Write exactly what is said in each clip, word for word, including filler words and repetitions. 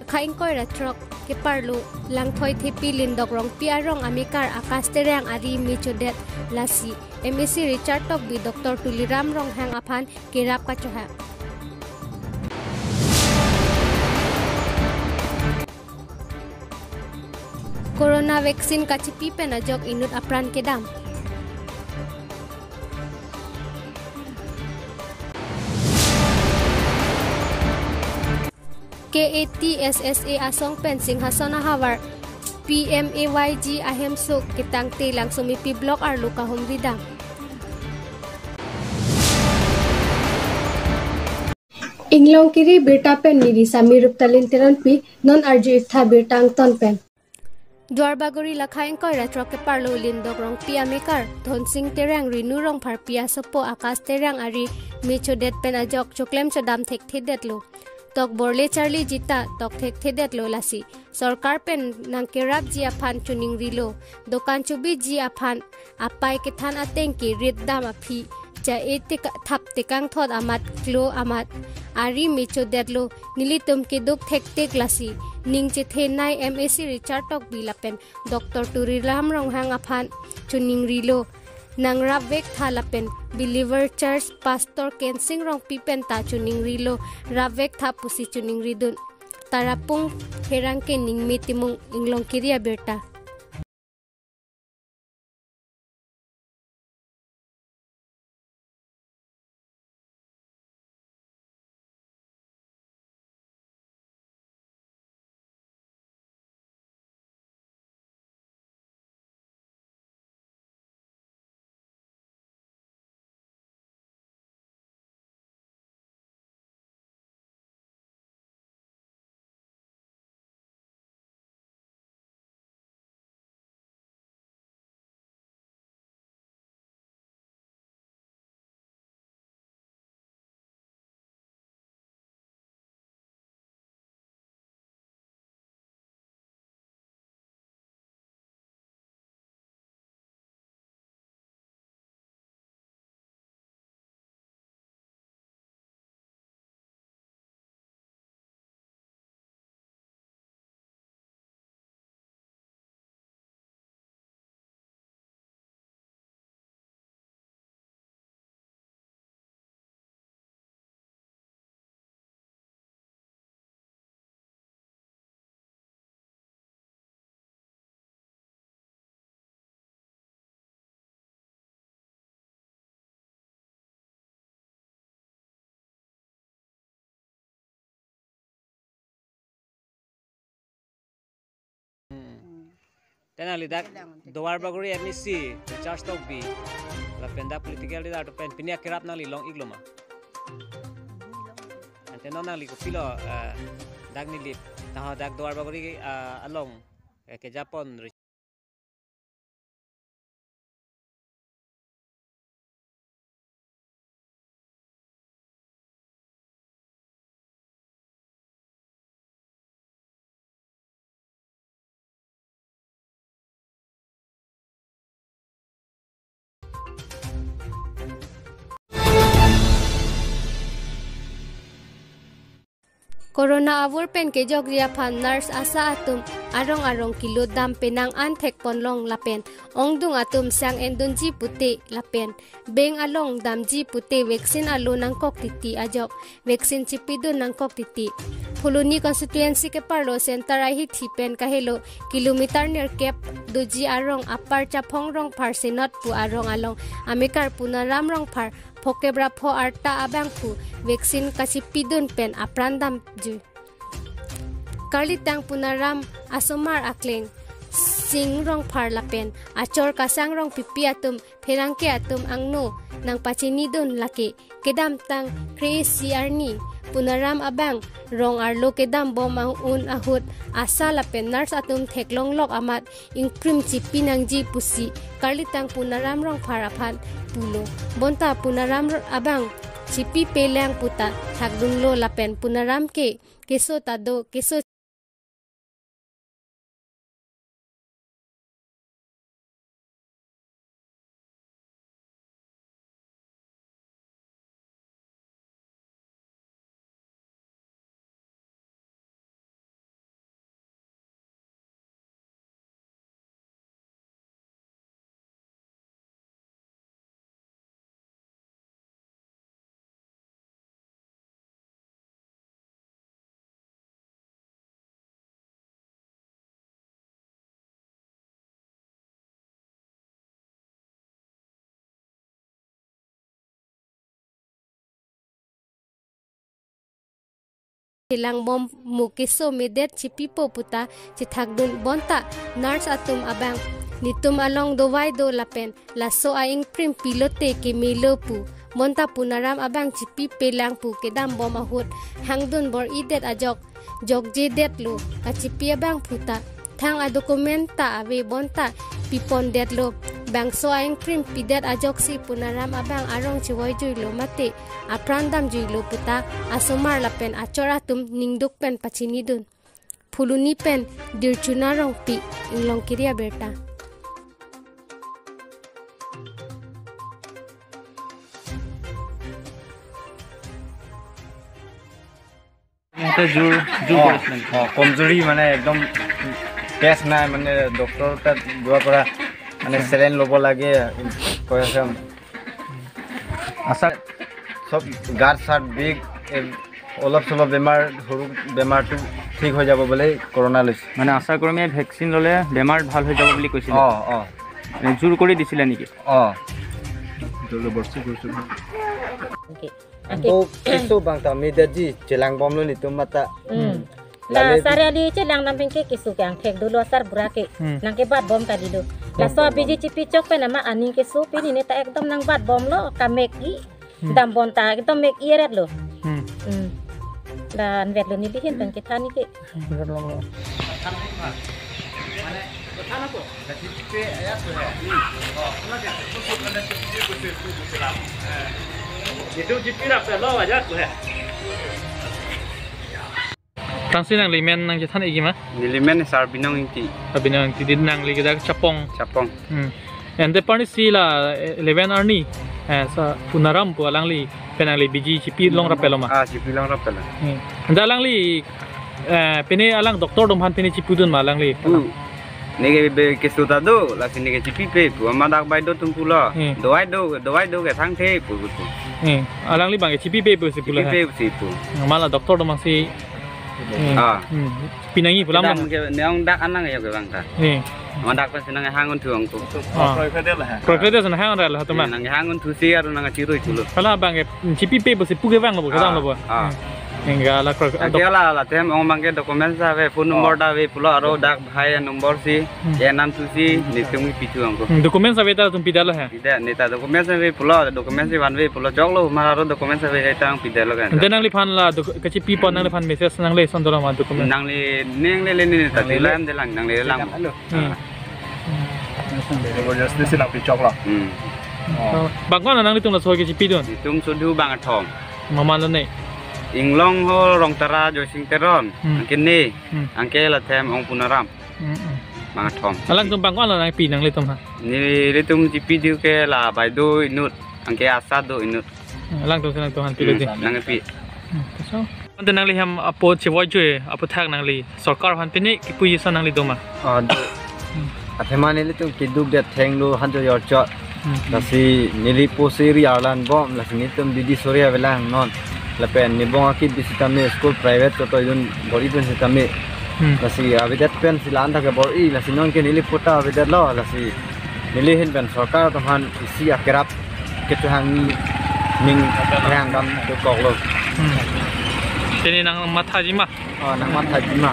Kha ingkoi ra throk keparlo Langthoi Thepi Lindok Rongpi arong amekar Akash Terang ari me chodet, lasi M A C Richard Tokbi Doctor Tuliram Ronghang aphan kerap kachohang. Corona vaccine kachipi pen ajok inut apran kedam. K A T S S A asong pen Singhason ahavar P M A Y G ahemso ketangte Langsomepi Block arlo kahumri dam. Inglongkiri birta pen neli Sami Ruptalin Teronpi, non arju-iktha birta angton pen. Duarbagori la kha ingkoi ra throk keparlo Lindok Rongpi amekar Dhonsing Terang, Renu Rongpharpi asopo Akash Terang ari me chodet pen ajok choklem chodam thekthedetlo. Tok borle charli jita tok thekthedetlo, lasi sorkar pen nangkerapji aphan choningrilo. Dokan chobiji aphan apai kethan ateng ke rit dam aphi, cha-e teka-, thap tekangthot amat klo amat ari me chodetlo. Nelitum keduk thektik, lasi ning chethenei M A C Richard Tokbi lapen Doctor Tuliram Ronghang aphan choningrilo. Nangrapvektha lapen Believer Church Pastor Kensing Rongpi pen ta choningrilo, rapvektha pusi choningridun. Tarapung Herangke Ningme Timung, Inglongkiri abirta. Hmm. Te nangli dak Duarbagori M A C Richard Tokbi lapen dak political leader atum pen pini akerap nangli long-iklo ma? Ante non nangli kopilo, eh, dak Nilip, taho dak Duarbagori, eh, along, eh, kejapon. Corona avur pen kejokji aphan nurse, ASHA atum arong arong kilo dam penang an thekponlong lapen ongdung atum sang endunji pute lapen beng along damji pute vaccine alo nangkok titi ajok vaccine chipidun nangkok titi. Phuloni constituency keparlo center ahithi pen kahelo kilometer nerkep doji arong apar Chaphong Rongphar Senot pu arong along amekar Punaram Rongphar phokep ra pho arta abangphu vaccine kachipidun pen apran damjui. Karlitang Punaram asomar akleng Sing Rongphar lapen achor Kasang Rongpipi atum pherangke atum angno nangpachinidun lake kedamtang kre-isi arni Punaram abang rong arlo kedambom ang-un ahut ASHA lapen nurse atum theklonglok amat ingkrim chipi nangji pusi karlitang Punaram Rongphar aphan pulo. Bonta Punaram abang chipi pelang puta thakdunlo lapen Punaram ke keso ta do, keso chelangbom mo keso medet chipipo puta chethakdun bonta nurse atum abang netum along dovai do lapen laso a-ingprim pilote kemelo pu bonta Punaram abang chipipelang pu kedambom ahut hangdun bor-idet ajok jokjedetlo kachipi abang puta thang a-document ta ave bonta pipondetlo. Bangso a-ingprim pidet ajoksi Punaram abang arong chevoijuilo mate apran damjuilo puta asomar lapen achor atum ningduk pen pachinidun. Phuloni pen Dirchuna Rongpi, Inglongkiri abirta. এটা জোৰ জোৰ অ, কৰিছিলে নেকি? অ, কমজুৰি মানে একদম টেষ্ট নাই, মানে ডক্টৰ তাত যোৱাৰ পৰা মানে চেলাইন ল'ব লাগে কৈ আছে। আচ্ছা। চব গাত চাত বিষ, এ, অলপ চলপ বেমাৰ, সৰু বেমাৰটো ঠিক হৈ যাব বুলি কৰোণা লৈছে। মানে আশা কৰ্মীয়ে ভেকচিন ল'লে বেমাৰ ভাল হৈ যাব বুলি কৈছিলে? অ, অ। মানে জোৰ কৰি দিছিলে নেকি? অ। জবৰদস্তি কৰিছে। Ako keso bang ta medet ji chelangbomlo netum mata. Hmm. La Lale sar ali chelang nam pin ke keso ke angthek dolo asar bura ke. Hmm. Nangkebatbom kali lo. Laso abiji chipi chok pen ama aning keso pini ne ta ekdom nangbatbomlo kamek i. Hmm. Dambom ta ekdom mek i eret lo. Hmm. Hmm. Dan vetlo ni bihin pen kethan ni ke. Hmm. Itu jipi rap lo aja tuh ya. Tangsi nangli men nangchethan egi ma? Neli men Sarbinong Ingti. Sarbinong Ingti, di nangli kedak Chapong. Chapong. Hmm. Ante parni si la, eh, eleven arni, eh, sa Punaram pu alangli pen nangli biji chipi longrap pelo ma? Ah, chipi longrap pelo. Hmm. Ante alangli, eh, pine alang doctor atum aphan pine chipudun ma alangli? Pu. Neke be keso ta do, lasi neke chipipe pu, ama dak bai do atum pulo. Hmm. Dovai do, dovai do ke thangthe pu pu. Hmm. Alangli bang ke chipipe pusi pulo ha? Chipipe pusi pu. Hmm, mala doctor atum abang si. Hmm. Ah. Hmm. Pinangji pulo ma? Kedam ke neong dak anang ya ke bang ta. Hmm. Ama dak pensi nanghang unthu angko. Ah. Kroikre det la ha. Kroikre det si nanghang ra la atum ma? Hmm, nanghang unthusi aru nangchiroi thulo. Hala bang ke chipipe pusi pu ke bang lo bo, kedam lo bo. Ah. Hmm. Enggak la kroi. Ake la la tem ong bang ke document sa ave, phone number ta ave pulo, aro dak bhai number si, hmm, enam tusi, netum pi thu angko. Hmm, document sa ave ta atum pidetlo ha? Pide, neta document sa ave pulo, document si van ave pulo, choklo, mar aro document sa ave ta ang pidetlo kan. Ante nangliphan la doc-, kachipi pon nangliphan message nangle son dolo ma document? Nangle, nangle le neta, nangli le. Dilam dilang, nangle lang. Hello. Hmm. Jabardasti si nangpi choklo. Hmm. Oh. Bang ko-an nanglitum laso kechipidun? Netum sodhu bang athom. Mama lo ne? Inglong ho Rongtara Joysing Teron. Hmm. Anke ne. Hmm. Anke la them ong Punaram. Hmm, hmm. Bang athom. Alangtum bang ko-an lo nangpi nanglitum ha? Nelitum chipi dun ke la bai do inut. Anke asa do inut. Hmm, alangtum si nangtum aphan pi lo di. Hmm, nangpi. Hmm, so. Ante nangli hem apo chevoijui, apo thak nangli sorkar aphan pine kipuji ason nangli do ma? Ah, do. Hmm. Athema nelitum keduk det thenglo hanjo yorchot. Hmm. Lasi neli posi ri arlan bom, lasi netum didi sori avelang non. Lapen nebong akip bisitame school private chotoidun bor-idun sitame. Hmm. Lasi avedet pensi la-an ta ke bor-i, lasi non ke neli pota avedetlo, lasi neli ahin pen sorkar atum aphan isi akerap kechehangji ning kehang dam dokoklo. Hmm. Pine nangmathaji ma? Oh, nangmathaji ma.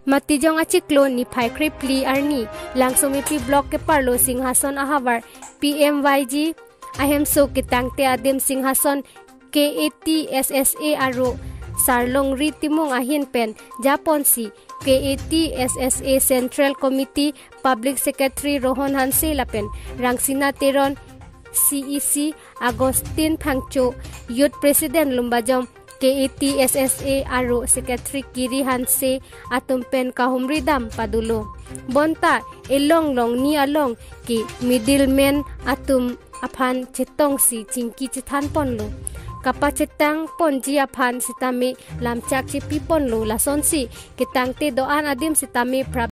Matijong achiklo niphai krephli arni Langsomepi block keparlo Singhason ahavar P M Y G ahemso ketangte adim Singhason K A T S S A aro Sarlongri Timung ahin pen japonsi K A T S S A Central Committee Public Secretary Rohon Hanse lapen Rangsina Teron, C E C Augustine Phangcho, Youth President Lumbajong, K A T S S A aro Secretary Kiri Hanse atum pen kahumri dam padulo. Bonta elong longni along ke middleman atum aphan chetongsi chingki chethan ponlo. Kapachetang ponji aphan sitame lamchak chepi ponlo, lasonsi ketangte do-an adim sitame prap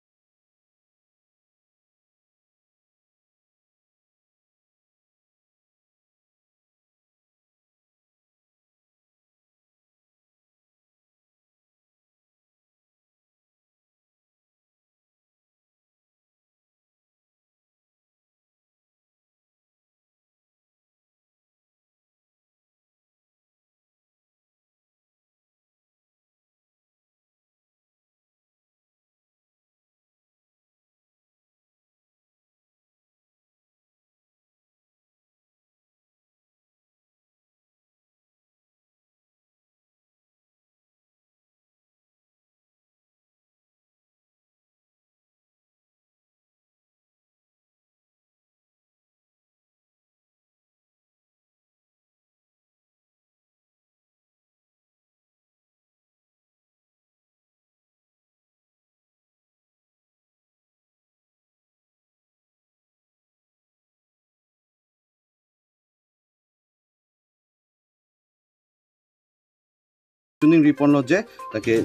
choningri ponlo je, lake,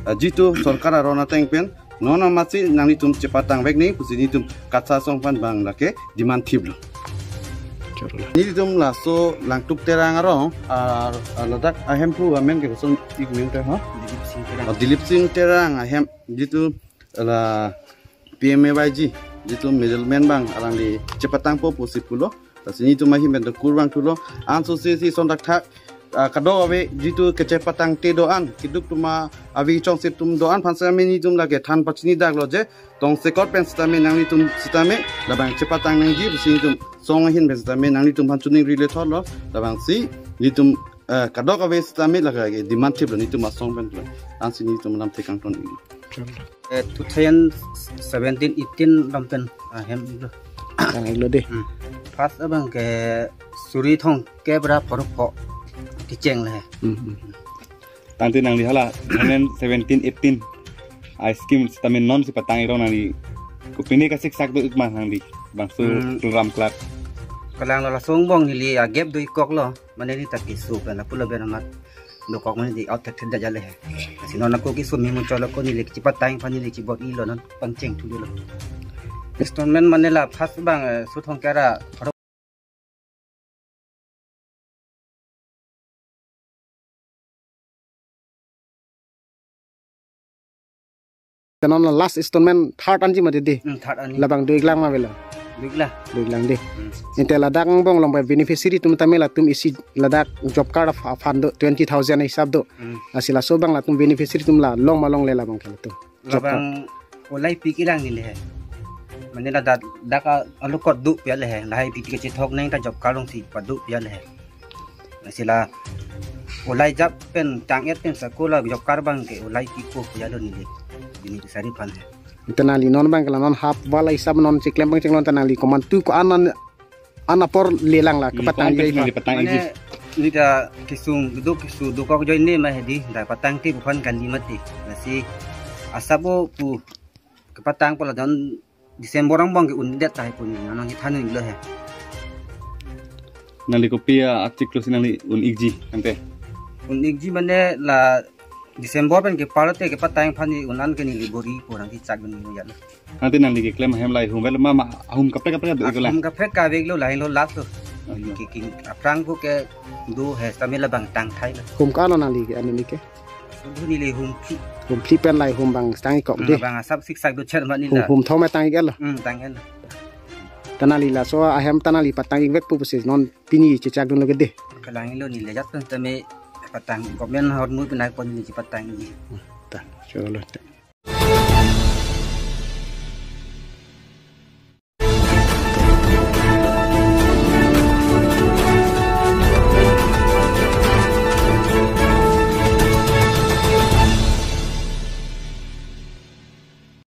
ah, jitu sorkar aron ateng pen non amatsi nanglitum chepatang vek nangji pusi nelitum KATSA asong aphan bang lake demand thiplo. Cholo. Nelitum laso Langtuk Terang arong, ah, ah, ladak ahemphu amen ke koson ik meng te ha? Dilip Sing Terang. Oh, Dilip Sing Terang ahem jitu la P M A Y G, jitu middleman bang alangli chepatangpo pusi pulo. Lasi nelitum ahin pen do kurvangthulo. Anso si si sondak thak, ah, kadokave jitu kechepatangte do-an, keduk atum ave chongsi atum do-an aphan sitame nelitum lake than pachini daklo je, tongsekot pen sitame nanglitum sitame labang chepatang nangji pusi nelitum song ahin pen sitame nanglitum aphan choningri lethotlo. Labangsi nelitum, eh, kadokave sitame lake demand thiplo nelitum asong pen lo. Ansi nelitum lamthe kangton. Eh, two thousand seventeen eighteen lam pen ahem lo. Tang lo dei. Hmm. First abang ke suri thomkep ra pharo pho kecheng le. Hmm, hmm. Tangte nangli hala two thousand seventeen eighteen a scheme sitame non si patang irong nangli kopine kasiksak do-ik ma nangli bangso Hmm. Program klak. Kalang lo laso angbong neli a gap do-ikkoklo. Mane neli ta keso pen lapu lapen amat dokok mane dei out thekthedetji le he. Lasi non ako keso memu cholo ko neli chepatang aphan neli chibor-ilo, non pangchengthulo. Installment mane la first abang, eh, suri thomkep ra Tenon la last installment third anji mati dei. Hmm, third anji. Labang do-iklang ma avelo? Do-iklang. Do-iklang dei. Hmm. Ante ladak angbong along pen beneficiary atum tame latum isi ladak job card aph-, aphan do twenty thousand hisap do. Hmm. Lasi laso abang latum beneficiary atum la long ma longle labang ke latum. Job card. Labang ulai pi kelang neli he. Mane ladak dak a-, alokot do pi le he. Lahai pi kechethok nang ta job card alongsi pado pi le he. Lasi la ulai jap pen tang-et pen sako la job card abang ke ulai pipo pu jalo neli. Beneficiary aphan he. Ante nangli non abang ke la non half wala hisap non cheklem pangchenglo, ante nangli komantu ko-an an apor lelang la Hmm, kepatang ko-an jai pen pa. Nangli patang Mane iji. Neli ta kesung duduk keso dokok ajoine ma he dei, dak patangte pu aphan kali mati. Lasi asap o pu kepatangpo la don December angbong ke undet tahai pu neli nang kethan unlo he. Nangli kopi achiklo si nangli un-ikji ante? Un-ikji mane la December pen kepar te kepatang aphan neli un-an ke neli bor-ipo nang kechak dun neli jalo. Ante nangli keklem ahem lahai hum vel ma, ma hum kaprek kaprek do-iklo la? Hum kaprek kaveklo, lahai lo last lo. Oh, iya. Ke, ke, aphrang ko ke do he sitame labang tangthailo. Hum ko-an nangli ke, ani ke? Sudu neli hum phli. Hum phli pen lahai hum abang tang-ikkok Hmm, dei. Bang asap siksak do chet ma neli Hum, la. Hum thom tang-iklo. Hmm, tang-iklo. Ante nangli laso ahem ante nangli patang-ik vekpo pusi non pini chechak dunlo ke dei. Kalang lo neli jat pen sitame patang government ahormu pen ako neli chepatangji. Ta, cholo.